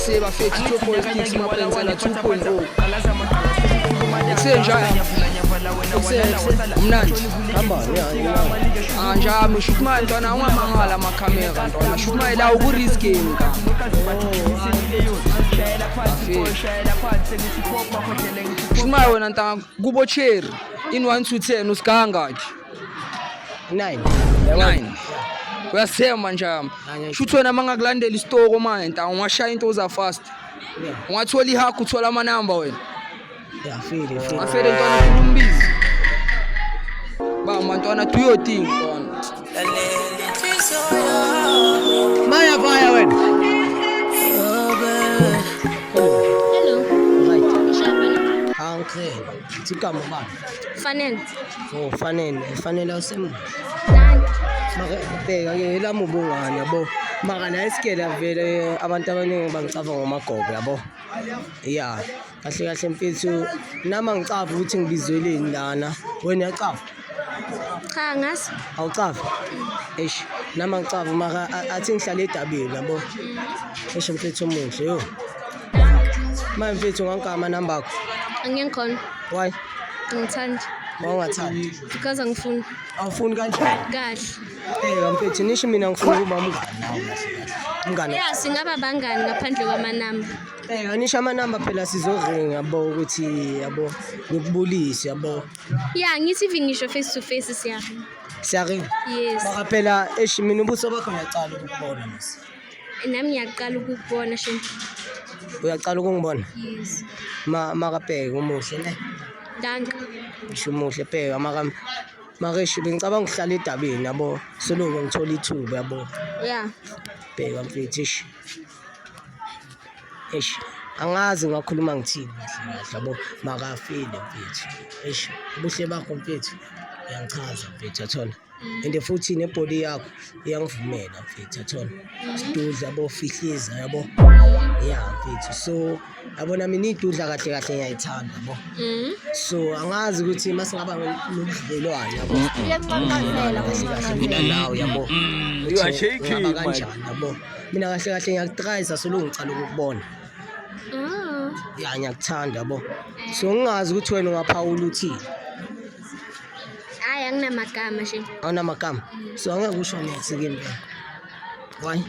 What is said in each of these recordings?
Sebafethu, 2.6 Mapensela 2.0. Kusenjani? Mnandi. Hamba ya. Ah, njami shuthi manje, ntwana, ungamangala amakhamera, ntwana. Shuthi manje la uku-risk game ka. Afike. Shuthi manje wena, ntanga, kubo cherry in 1 to 10 usigangaki? 9. 9. Uyasema njami. Shuthi wena mangakulandela isitoko manje, ntanga, ungashaya into uza fast. Ungathola ihug, uthola amanamba wena. Ya, feel feel. Afele, ntwana, khuluma umbizi. Bamba, ntwana, do your thing, ntwana. Maya fire wena. Hello. Right. Ngishapha. Angikhe. Igama bani? Fanele. Oh, fanele, fanele awusem. Nani? Maka bheka ke lami ubungani, yabo. Maka la esikela vele abantu abaningi bangicava ngomagogo, yabo. Ya, kahle kahle mfethu, nami angicava ukuthi ngibizweleni lana. Wena uyacava? Cha, ngazi. Awucava? Eish, nami angicava, maka athi ngihlale edabeni, yabo. Eish, mfethu omuhle yo. Manje mfethu, ungangigama namba yakho? Angeke ngikhona. Why? Angithandi. Mawungathandi? Because angifuni. Awufuni kanjani? Kahle. Eh, mfethu, nisho mina ngifuna ukuba umngani nawe kahle kahle. Umngani. Yeah, singaba bangani ngaphandle kwamanamba. Eh, anisho amanamba phela, sizoringa, yabo, ukuthi, yabo, ngikubulise, yabo. Yeah, ngithi even ngisho face to face siyaringa. Siyaringa. Yes. Maka phela eish, mina ubuso bakho ngiyacala ukukubona mos. Nami ngiyaqala ukukubona, shem. Uyacala ukungibona? Yes. Ma makabheka umuhle ne. Dankie. Ngisho umuhle, bheka, maka eish, bengicabanga ukuhlala edabeni, yabo. Soloku ngithola ithuba, yabo. Yeah. Bheka mfethu, eish. Eish, angazi ngakhuluma ngithini kahle kahle, yabo, makafile mfethu. Eish, ubuhle bakho mfethu uyangichaza mfethu, yathola, and futhi nebody yakho iyangivumela mfethu, yathola, sidudla, yabo, fihliza, yabo, ya mfethu. So yabona mina idudla kahle kahle ngiyayithanda, yabo. So angazi ukuthi masingaba nobudlelwane, yabo, kahle kahle mina nawe, yabo. You are shaking, Ngaba man. kanjani, yabo? Mina kahle kahle ngiyakutrayisa, solo ngicala ukukubona. Ah. Ya, ngiyakuthanda, yabo, so ngingazi ukuthi wena ungaphawula uthini. Hayi, anginamagama, shem. Awunamagama, so angeke usho next kimi phela, why?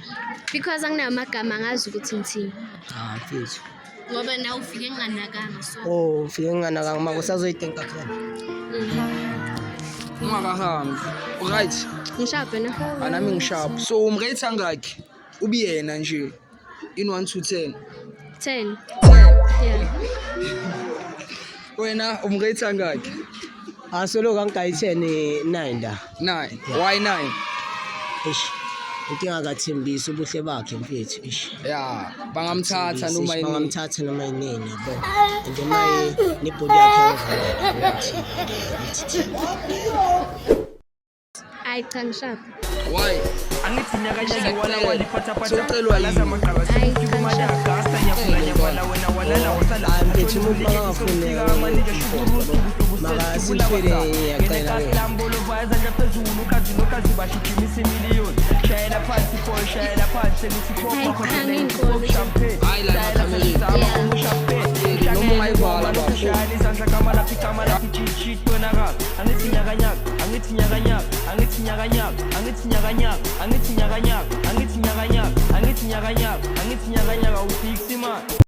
Because anginamagama, angazi ukuthi ngithini. Ah, mfethu. Ngoba nawe ufike nginganakanga, so. Oh, ufike nginganakanga, maka usazoyitenka khona. Ungakahambi, right? Ngishaphe na? Anami ngisharp. So umrate angakhi ubiyena nje in 1 to 10? 10. 10? Yeah. Wena umrate angakhi? Ah, solo kangayi-10, 9 la. 9? Why 9? Eish, inkinga akathembisi ubuhle bakhe mfethu, eish. Ya, bangamthatha noma Eish, yini? Bangamthatha noma yinini, yabo, and maye nebody yakhe iyangivumela ukuthi. Hayi cha, ngishaphe. Why? Angithi nyakanyaki wala waliphathaphatha. Sewucelwa yini? Hayi cha, ngishaphe. Hayi mfethu, umuntu makangafuni, maka simfele, ngiyacela ke. Hayi cha, ngiyinkosi. Hayi, la emakhamereni. Yeah. Noma ungayivala, bafo. Angithi nyakanyaka, angithi nyakanyaka, angithi nyakanyaka, angithi nyakanyaka, angithi nyakanyaka, angithi nyakanyaka, angithi nyakanyaka, angithi nyakanyaka, ufiksi man.